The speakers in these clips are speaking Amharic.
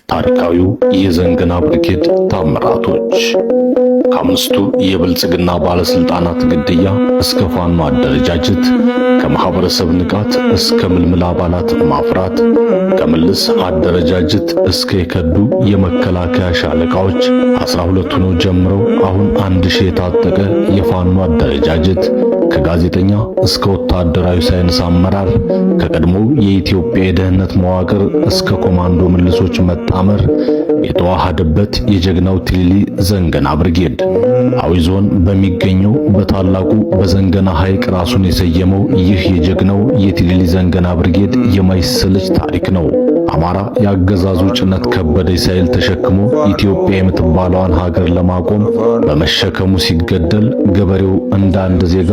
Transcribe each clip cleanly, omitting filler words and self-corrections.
ታሪካዊው የዘንገና ብርጌድ ታምራቶች ከአምስቱ የብልጽግና ባለስልጣናት ግድያ እስከ ፋኖ አደረጃጀት፣ ከማህበረሰብ ንቃት እስከ ምልምል አባላት ማፍራት፣ ከምልስ አደረጃጀት እስከ የከዱ የመከላከያ ሻለቃዎች 12 ሆነው ጀምረው አሁን 1000 የታጠቀ የፋኖ አደረጃጀት፣ ከጋዜጠኛ እስከ ወታደራዊ ሳይንስ አመራር፣ ከቀድሞው የኢትዮጵያ የደህንነት መዋቅር እስከ ኮማንዶ ምልሶች መጣመር የተዋሃደበት የጀግናው ቲሊሊ ዘንገና ብርጌድ አዊ ዞን በሚገኘው በታላቁ በዘንገና ሐይቅ ራሱን የሰየመው ይህ የጀግናው የቲሊሊ ዘንገና ብርጌድ የማይሰለች ታሪክ ነው። አማራ ያገዛዙ ጭነት ከበደ ሳይል ተሸክሞ ኢትዮጵያ የምትባለዋን ሀገር ለማቆም በመሸከሙ ሲገደል፣ ገበሬው እንደ አንድ ዜጋ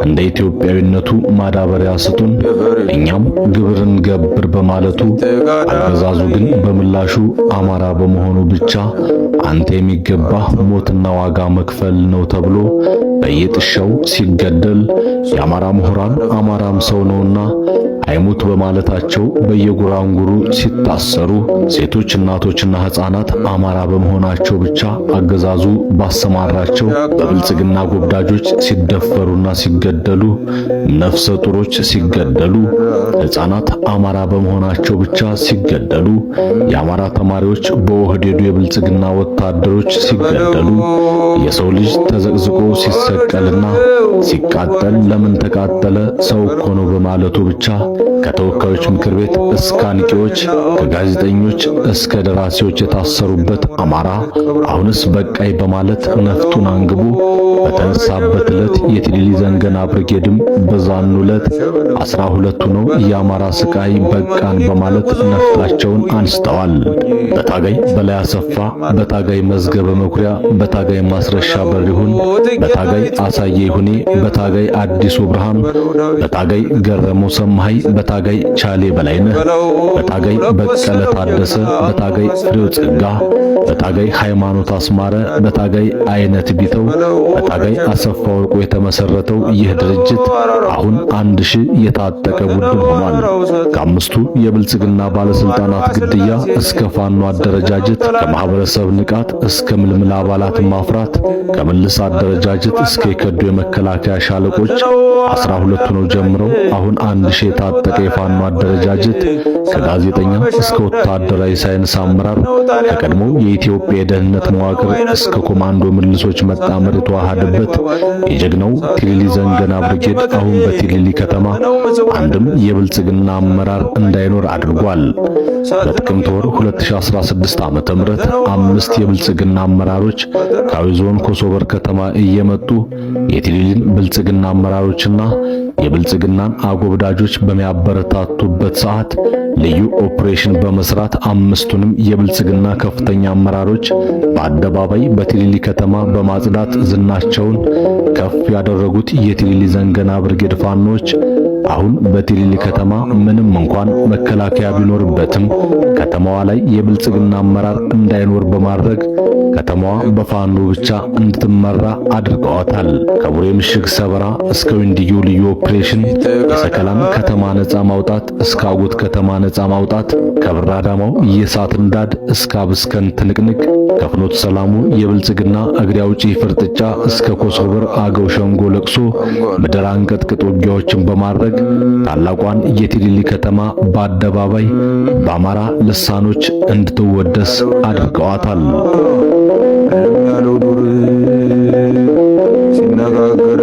እንደ ኢትዮጵያዊነቱ ማዳበሪያ ስጡን እኛም ግብርን ገብር በማለቱ፣ አገዛዙ ግን በምላሹ አማራ በመሆኑ ብቻ አንተ የሚገባህ ሞትና ዋጋ መክፈል ነው ተብሎ በየጥሻው ሲገደል፣ የአማራ ምሁራን አማራም ሰው ነውና አይሙት በማለታቸው በየጉራንጉሩ ሲታሰሩ፣ ሴቶች፣ እናቶችና ሕፃናት አማራ በመሆናቸው ብቻ አገዛዙ ባሰማራቸው በብልጽግና ጎብዳጆች ሲደፈሩና ሲገደሉ፣ ነፍሰ ጡሮች ሲገደሉ፣ ሕፃናት አማራ በመሆናቸው ብቻ ሲገደሉ፣ የአማራ ተማሪዎች በኦህዴዱ የብልጽግና ወታደሮች ሲገደሉ፣ የሰው ልጅ ተዘቅዝቆ ሲሰቀልና ሲቃጠል ለምን ተቃጠለ ሰው እኮ ነው በማለቱ ብቻ ከተወካዮች ምክር ቤት እስከ አንቂዎች፣ ከጋዜጠኞች እስከ ደራሲዎች የታሰሩበት አማራ አሁንስ በቃይ በማለት ነፍጡን አንግቦ በተነሳበት ዕለት የቲሊሊ ዘንገና ብርጌድም በዛኑ ዕለት 12 ነው የአማራ ስቃይ በቃን በማለት ነፍጣቸውን አንስተዋል። በታጋይ በላይ አሰፋ፣ በታጋይ መዝገበ መኩሪያ፣ በታጋይ ማስረሻ በሪሁን፣ በታጋይ አሳየ ይሁኔ፣ በታጋይ አዲሱ ብርሃን፣ በታጋይ ገረመው ሰማሃይ፣ በታጋይ ቻሌ በላይነህ፣ በታጋይ በቀለ ታደሰ፣ በታጋይ ፍሬው ጸጋ፣ በታጋይ ሃይማኖት አስማረ፣ በታጋይ አይነት ቢተው፣ በታጋይ አሰፋ ወርቁ የተመሰረተው ይህ ድርጅት አሁን 1000 የታጠቀ ቡድን ሆኗል። ከአምስቱ የብልጽግና ባለስልጣናት ግድያ እስከ ፋኖ አደረጃጀት፣ ከማህበረሰብ ንቃት እስከ ምልምል አባላት ማፍራት፣ ከምልስ አደረጃጀት እስከ የከዱ የመከላከያ ሻለቆች 12 ነው ጀምረው አሁን 1000 የታጠቀ የፋኖ አደረጃጀት፣ ከጋዜጠኛ እስከ ወታደራዊ ሳይንስ አመራር፣ ከቀድሞው የኢትዮጵያ የደህንነት መዋቅር እስከ ኮማንዶ ምልሶች መጣመር የተዋሃደበት የጀግናው ቲሊሊ ዘንገና ብርጌድ አሁን በቲሊሊ ከተማ አንድም የብልጽግና አመራር እንዳይኖር አድርጓል። በጥቅምት ወር 2016 ዓመተ ምህረት አምስት የብልጽግና አመራሮች ከአዊ ዞን ኮሶበር ከተማ እየመጡ የቲሊሊን ብልጽግና አመራሮችና የብልጽግናን አጎብዳጆች በሚያበረታቱበት ሰዓት ልዩ ኦፕሬሽን በመስራት አምስቱንም የብልጽግና ከፍተኛ አመራሮች በአደባባይ በቲሊሊ ከተማ በማጽዳት ዝናቸውን ከፍ ያደረጉት የቲሊሊ ዘንገና ብርጌድ ፋኖች አሁን በቲሊሊ ከተማ ምንም እንኳን መከላከያ ቢኖርበትም ከተማዋ ላይ የብልጽግና አመራር እንዳይኖር በማድረግ ከተማዋ በፋኖ ብቻ እንድትመራ አድርገዋታል። ከቡሬ ምሽግ ሰበራ እስከ ወንድዩ ልዩ ኦፕሬሽን፣ የሰከላን ከተማ ነፃ ማውጣት እስከ አጉት ከተማ ነፃ ማውጣት፣ ከብራዳማው የእሳት እንዳድ እስከ አብስከን ትንቅንቅ፣ ከፍኖተ ሰላሙ የብልጽግና እግሬ አውጪ ፍርጥጫ እስከ ኮሶበር አገው ሸንጎ ለቅሶ ምድር አንቀጥቅጥ ውጊያዎችን በማድረግ ታላቋን የቲሊሊ ከተማ በአደባባይ በአማራ ልሳኖች እንድትወደስ አድርገዋታል። ያለው ዱር ሲነጋገር።